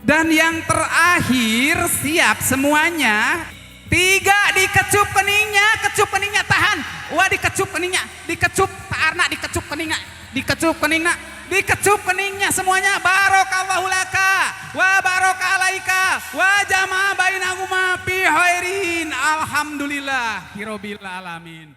Dan yang terakhir, siap semuanya. Tiga, dikecup keningnya, kecup keningnya, tahan. Wah, dikecup keningnya, dikecup, Arna, dikecup keningnya, dikecup keningnya, dikecup keningnya semuanya. Barokallahu laka wa baraka alaika wa jama'a bainahuma fi khairin. Alhamdulillah hirobil alamin.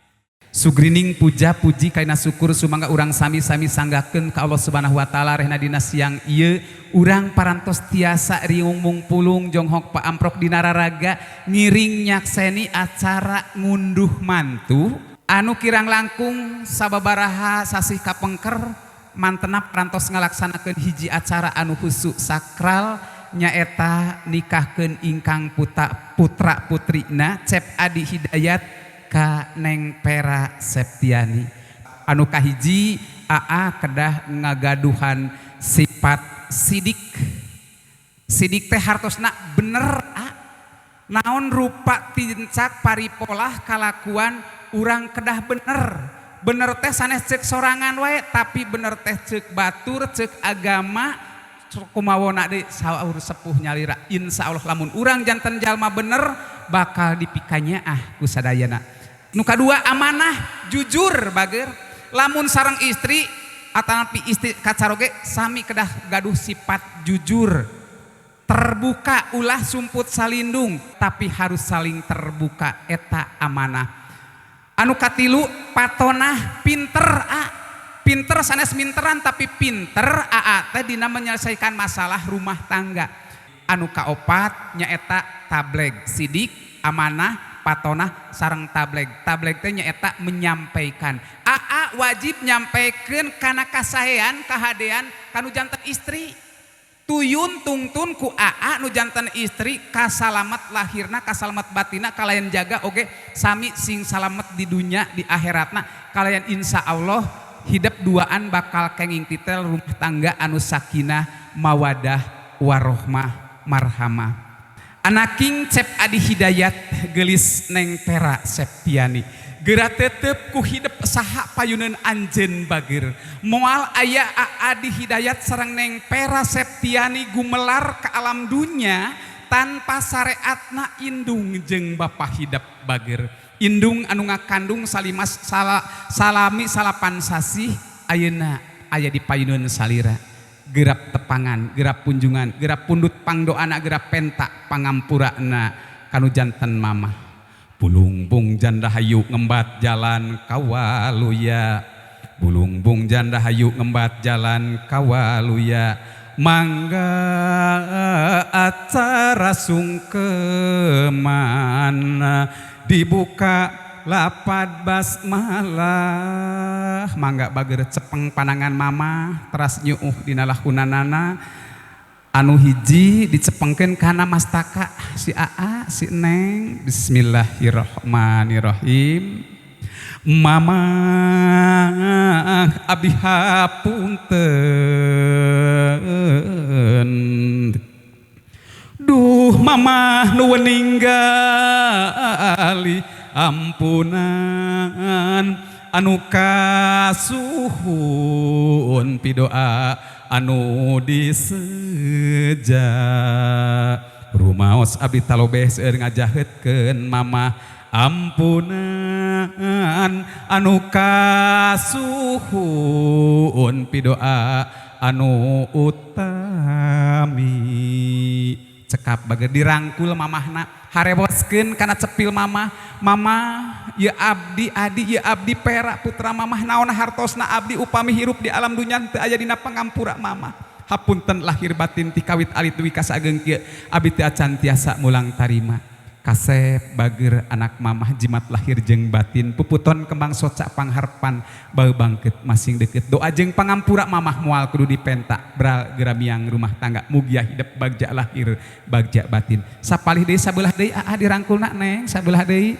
Sugrining puja puji kaina syukur sumangga urang sami-sami sanggakeun ka Allah Subhanahu wa taala, rehna dina siang ieu urang parantos tiasa riung mungpulung jonghok paamprok dina raraga ngiring nyakseni acara ngunduh mantu anu kirang langkung sababaraha sasih kapengker mantena parantos ngalaksanakeun hiji acara anu khusus sakral, nyaeta nikahkeun ingkang putra putra putrina, Cep Adi Hidayat ka Neng Pera Septiani. Anu kahiji, AA kedah ngagaduhan sifat sidik. Sidik teh hartosna bener, A. Naon rupa tincak paripolah kalakuan urang kedah bener. Bener teh sanes cek sorangan wae, tapi bener teh cek batur, cek agama, kumawona deui saur sepuh nyalira. Insya Allah lamun urang janten jalma bener bakal dipikanyaah ku sadayana. Nu kadua, amanah, jujur, bager. Lamun sareng istri atanapi istri kacaroge sami kedah gaduh sifat jujur, terbuka, ulah sumput salindung, tapi harus saling terbuka. Eta amanah. Anu katilu, patonah, pinter, A. Pinter sanes minteran, tapi pinter AA teh dina menyelesaikan masalah rumah tangga. Anu kaopat nyaeta tableg. Sidik, amanah, patonah sareng tableg. Tableg teh nyaeta menyampaikan. AA wajib nyampaikan kana kasaean, kahadean kanu janten istri. Tuyun tungtun ku AA nu janten istri kasalamat lahirna, kasalamat batina, kalayan jaga oge sami sing salamet di dunia, di akhiratna. Kalayan insya Allah hidup duaan bakal kenging titel rumah tangga anu sakinah, mawadah, warohmah, marhamah. Anaking Cep Adi Hidayat gelis Neng Pera Septiani, geura tetep ku hidep saha payuneun anjeun, bager. Moal aya Adi Hidayat sareng Neng Pera Septiani gumelar ke alam dunya tanpa syariatna indung jeung bapa hidep, bager. Indung anu ngakandung salimas sala, salami 9 sasih ayeuna aya di payuneun salira. Gerap tepangan, gerap punjungan, gerap pundut pangdoana, gerap penta pangampurana kanu janten mamah. Bulungbung janda hayu ngembat jalan kawaluya, bulungbung janda hayu ngembat jalan kawaluya, mangga acara sungkeman dibuka lapad basmalah. Mangga, bager, cepeng panangan mama teras nyuuh dina lahunanana. Anu hiji dicepengkeun kana mastaka si AA si Neng. Bismillahirrahmanirrahim. Mama, abdi hapunten. Duh mama nu ninggali, ampunan anu kasuhun pidoa anu diseja. Rumaos abdi talobeh seueur ngajahetkeun mama, ampunan anu kasuhun pidoa anu utami. Cekap, bager, dirangkul mamahna, harewoskeun kana cepil mamah. Mama ya, abdi Adi ya, abdi Pera, putra mamah. Naon hartosna abdi upami hirup di alam dunya teu aya dina pangampura mama? Hapunten lahir batin, ti kawit alit dugi ka saageng kieu abdi teu acan tiasa mulang tarima. Kasep, bager, anak mamah, jimat lahir jeung batin, puputon kembang soca pangharpan bau bangket masing deket. Doa jeung pangampura mamah moal kudu dipenta. Bral, geura miang rumah tangga, mugia hidup bagja lahir bagja batin. Sapalih deui, sabelah deui, aa dirangkulna, Neng sabelah deui.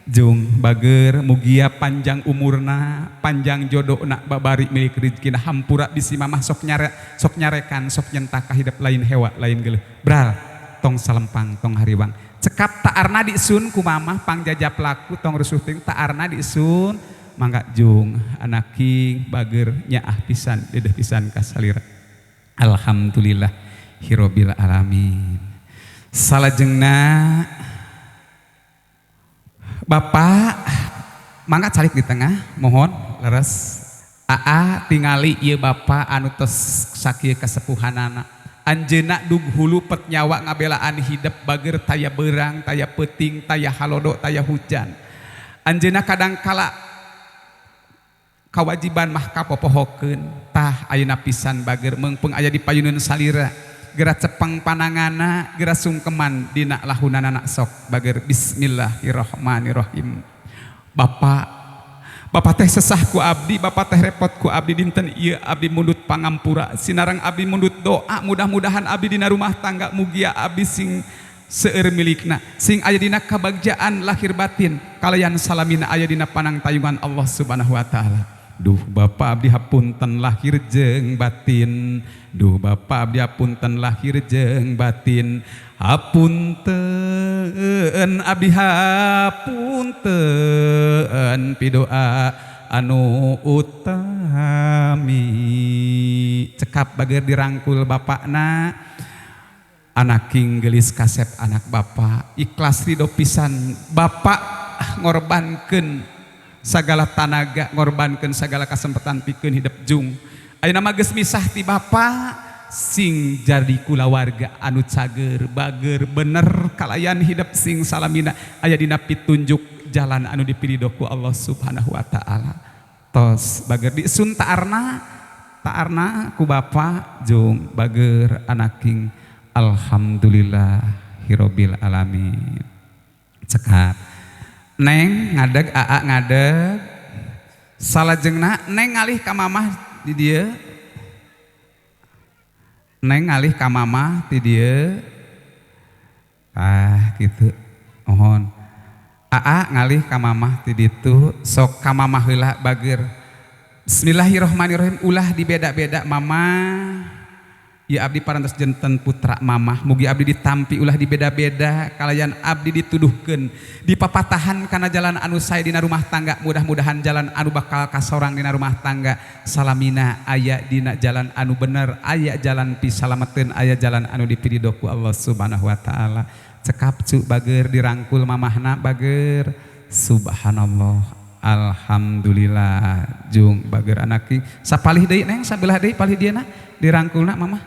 Jung, bager, mugia panjang umurna, panjang jodohna, babari milik rezekina. Hampura bisi mamah sok nyare, sok nyarekan, sok nyentak hidup lain hewa lain geuleuh. Bral, tong salempang, tong hariwang. Cekap taarna disun ku mamah, pangjajap laku, tong rusuh ting taarna disun. Mangga, jung, anaking, bager, nyaah pisan, dedeh pisan ka salira. Alhamdulillah. Alhamdulillahirabbil alamin. Salajengna Bapak mangga calik di tengah, mohon leres. Aa tingali ieu bapak anu tos sakieu kasepuhanana. Anjeunna dug hulu pet nyawa ngabelaan hidep bager, taya beurang, taya peuting, taya halodo, taya hujan. Anjeunna kadang kala kawajiban mah kapopohokeun. Tah, ayeuna pisan bager meungpeung aya di payuneun salira. Gera cepeng pananganna, gera sungkeman dina lahunanana, sok bager, bismillahirrahmanirrahim. Bapak, Bapak teh sesah ku abdi, Bapak teh repot ku abdi. Dinten ieu abdi mundut pangampura, sinareng abdi mundut doa, mudah-mudahan abdi dina rumah tangga mugia abdi sing seueur milikna, sing aya dina kabagjaan lahir batin, kalayan salamina aya dina panangtayungan Allah Subhanahu wa taala. Duh Bapak, abdi hapunten lahir jeung batin. Duh Bapak, abdi hapunten lahir jeung batin. Hapunten abdi, hapunten, pidoa anu utami. Cekap bager, dirangkul bapakna. Anak king gelis kasep, anak bapak ikhlas ridho pisan. Bapak ngorbankeun segala tanaga, ngorbankeun segala kesempatan pikeun hidup. Jung, ayeuna mah geus misah ti bapak, sing jadi kulawarga anu cager, bager, bener, kalayan hidup sing salamina aya dina pitunjuk jalan anu dipiridho ku Allah Subhanahu wa taala. Tos bager, disun taarna, taarna ku bapak. Jung, bager, anaking. Alhamdulillah hirobil alamin. Cekap. Neng ngadeg, aa ngadeg. Salajengna Neng ngalih ka mamah di dieu. Neng ngalih ka mamah di dieu. Ah, gitu. Mohon. Aa ngalih ka mamah ti ditu, sok ka mamah heula bager. Bismillahirrahmanirrahim, ulah dibeda-beda, mama. Ya, abdi parantos janten putra mamah, mugi abdi ditampi ulah dibeda-beda, kalayan abdi dituduhkeun dipapatahan kana jalan anu sae dina rumah tangga. Mudah-mudahan jalan anu bakal kasorang dina rumah tangga salamina aya dina jalan anu bener, aya jalan pisalameteun, aya jalan anu dipiridho ku Allah Subhanahu wa taala. Cekap, cu, bager, dirangkul mamahna bager. Subhanallah, alhamdulillah. Jung, bager, anaki. Sapalih deui, Neng, sabelah deui, palih dieuna, dirangkulna mamah,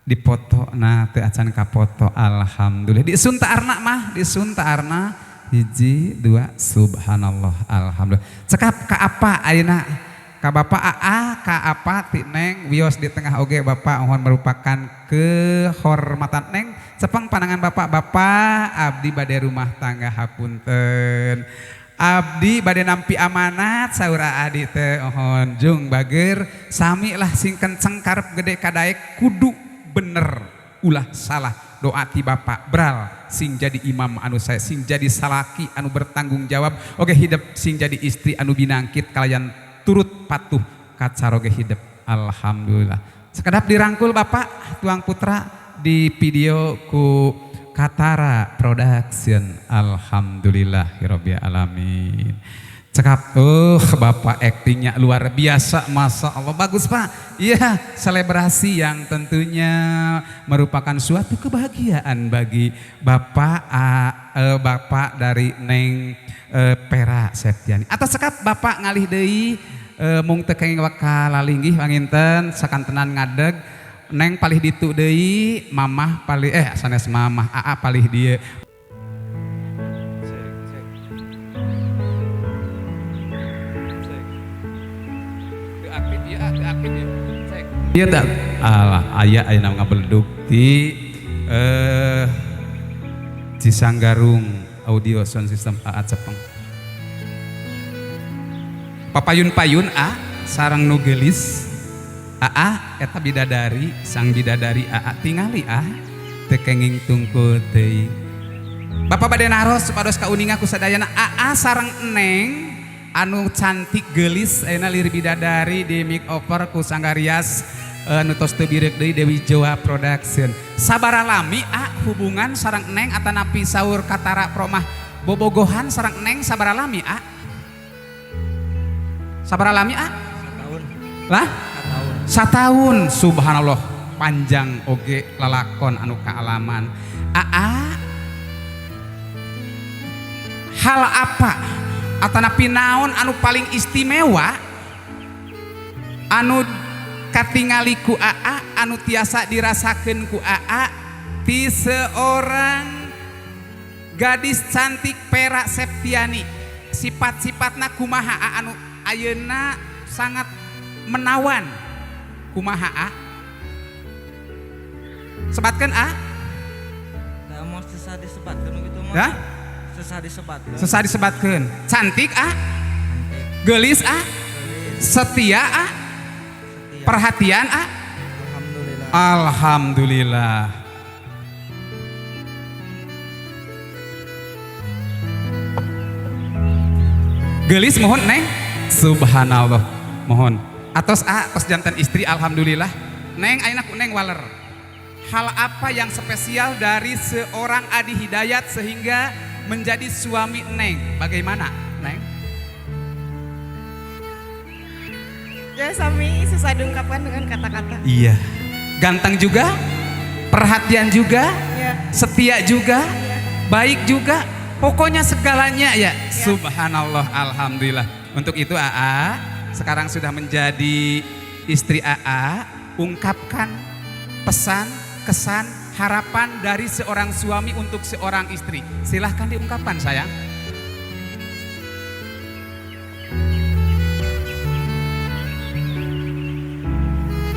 dipoto. Nah, teu acan kapoto. Alhamdulillah. Disun taarna, mah, disun taarna. Hiji, dua. Subhanallah, alhamdulillah. Cekap ka apa ayeuna? Ka bapak, aa ka apa ti Neng, wios di tengah oge bapak, mohon merupakan kehormatan. Neng, cepeng pandangan bapak. Bapak, abdi bade rumah tangga, hapunten, abdi bade nampi amanat saur adi teh. Mohon, jung, bager, sami lah, sing kenceng karep gede kadaek, kudu bener, ulah salah. Doa ti bapak bral, sing jadi imam anu saya, sing jadi salaki anu bertanggung jawab oke hidup, sing jadi istri anu binangkit kalian turut patuh kacaroge hidup. Alhamdulillah. Sekedap dirangkul bapak, tuang putra, di video ku Katara Production. Alhamdulillahirabbil alamin. Cekap, bapak aktingnya luar biasa, masya Allah, bagus, Pak. Iya, selebrasi yang tentunya merupakan suatu kebahagiaan bagi bapak, bapak dari Neng Pera Septiani. Atau cekap, bapak ngalih deui, mung teu kenging wakalinggih panginten, sakantenan ngadeg. Neng palih ditu deui, mamah palih, sanes mamah, aa palih dieu. Cek, cek. Cek. Teu aktif ieu, ah, teu aktif ieu. Cek. Ieu teh alah aya ayeuna ngabeledug ti Cisanggarung Audio Sound System. Aa cepeng. Papayun-payun a sareng nu geulis. Aa eta bidadari, sang bidadari aa tingali, ah, teu kenging tungkul teuing. Bapak bade naros supados kauninga ku sadayana. Aa sareng Neng anu cantik geulis ayeuna lir bidadari di make over ku Sanggarias nu tos teu bireuk deui, Dewi Jawa Production. Sabaraha lami, a, hubungan sareng Neng, atanapi saur Katara Promah bobogohan sareng Neng sabaraha lami, a? Sabaraha lami, a? Setahun. Lah? Setahun. Satahun, subhanallah. Panjang oge lalakon anu kaalaman. Aa, hal apa atanapi naon anu paling istimewa anu katingali ku Aa, anu tiasa dirasakeun ku Aa ti seorang gadis cantik Vera Septiani? Sifat-sifatna kumaha, Aa, anu ayeuna sangat menawan? Kumaha, A? Sebatkeun, A. Da mau susah disebatkeun gitu mah. Ya? Susah disebatkeun. Susah disebatkeun. Cantik, A? Cantik. Gelis, A? Gelis. Setia, A? Setia. Perhatian, A? Alhamdulillah. Alhamdulillah. Gelis, mohon, Neng. Subhanallah. Mohon. Atos, A, atos janten istri, alhamdulillah. Neng, ayeuna ku Neng waler. Hal apa yang spesial dari seorang Adi Hidayat sehingga menjadi suami Neng? Bagaimana, Neng? Ya, sami susah diungkapkan dengan kata-kata. Iya. Ganteng juga, perhatian juga, Ya. Setia juga, Ya. Baik juga, pokoknya segalanya ya. Subhanallah, alhamdulillah. Untuk itu AA sekarang sudah menjadi istri AA, ungkapkan pesan, kesan, harapan dari seorang suami untuk seorang istri. Silahkan diungkapkan, sayang.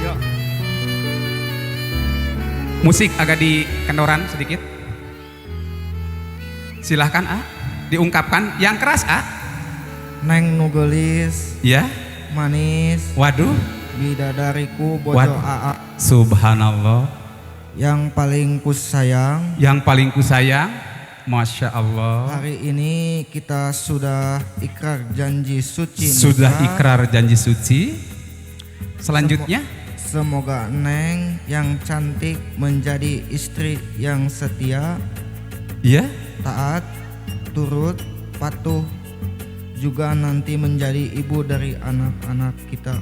Yuk. Musik agak dikendoran sedikit. Silahkan, A, diungkapkan yang keras, A. Neng nu geulis, Ya. Manis, Waduh. Bidadariku bojo Waduh. AA Subhanallah. Yang paling ku sayang. Yang paling ku sayang, Masya Allah. Hari ini kita sudah ikrar janji suci Sudah nikah. Ikrar janji suci. Selanjutnya, Semoga Neng yang cantik menjadi istri yang setia, ya. Taat, turut, patuh, juga nanti menjadi ibu dari anak-anak kita.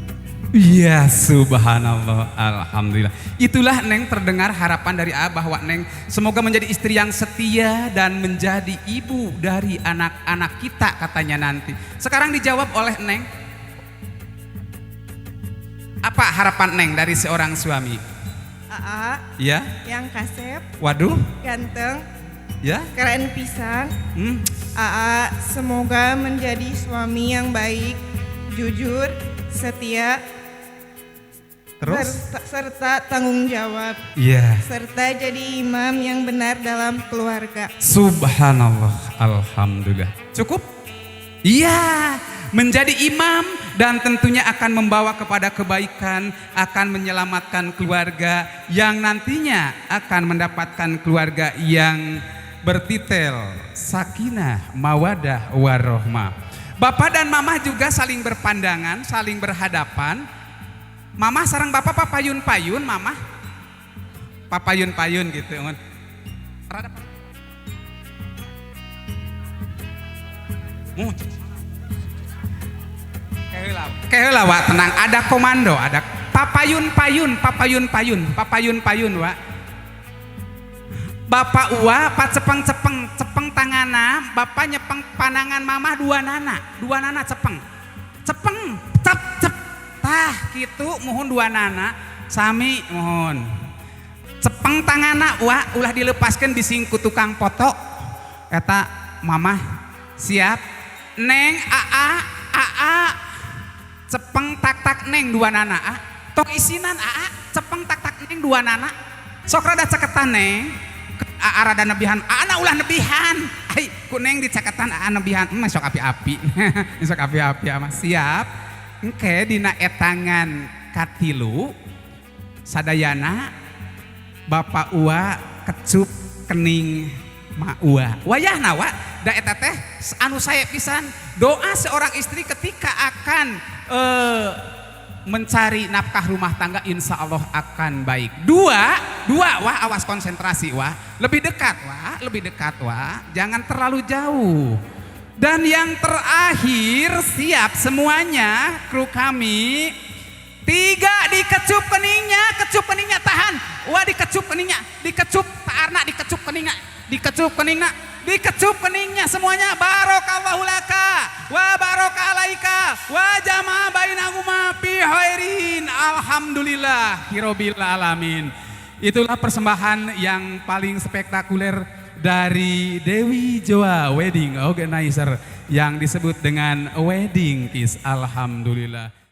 Iya, subhanallah, alhamdulillah. Itulah, Neng, terdengar harapan dari A bahwa Neng semoga menjadi istri yang setia dan menjadi ibu dari anak-anak kita katanya nanti. Sekarang dijawab oleh Neng. Apa harapan Neng dari seorang suami? AA Ya, yang kasep, waduh, ganteng, ya, keren pisan. AA semoga menjadi suami yang baik, jujur, setia, Terus? serta tanggung jawab, Iya. Serta jadi imam yang benar dalam keluarga. Subhanallah, alhamdulillah. Cukup? Iya, menjadi imam dan tentunya akan membawa kepada kebaikan, akan menyelamatkan keluarga yang nantinya akan mendapatkan keluarga yang bertitel sakinah, mawadah, warohmah. Bapak dan mama juga saling berpandangan, saling berhadapan. Mama sareng bapak papayun-payun, mama. Papayun-payun gitu. Rada. Keheula, keheula, Wa, tenang, ada komando, ada papayun-payun, papayun-payun, papayun-payun, Wa. Bapak Uwa, pak cepeng-cepeng, cepeng tangana, bapak nyepeng panangan mamah dua nana, dua nana cepeng. Cepeng, cep cep. Tah gitu, mohon dua nana, sami mohon. Cepeng tangana, Wa, ulah dilepaskan bising ku tukang foto. Eta mamah siap. Neng aa aa cepeng tak tak neng dua nana, a. Tong isinan, aa, cepeng tak tak neng dua nana. Sok rada caketan, Neng. Aa rada nebihan, aa na ulah nebihan. Ai ku neng dicaketan, aa nebihan. Sok api-api. Sok api-api ama siap. Engke dina etangan katilu sadayana Bapak Ua kecup kening Ma Ua. Wayahna, Wa, da eta teh anu sae pisan doa seorang istri ketika akan mencari nafkah rumah tangga, insya Allah akan baik. Dua, dua, wah, awas konsentrasi, wah. Lebih dekat, wah, lebih dekat, wah. Jangan terlalu jauh. Dan yang terakhir, siap semuanya kru kami. Tiga, dikecup keningnya, kecup keningnya, tahan. Wah, dikecup keningnya, dikecup, Pak Arna, dikecup keningnya, dikecup keningnya, dikecup keningnya semuanya. Barokallahu laka wa baraka alaika wa jama'a bainahuma fi khairin. Alhamdulillah hirobil alamin. Itulah persembahan yang paling spektakuler dari Dewi Joa Wedding Organizer yang disebut dengan Wedding Kiss. Alhamdulillah.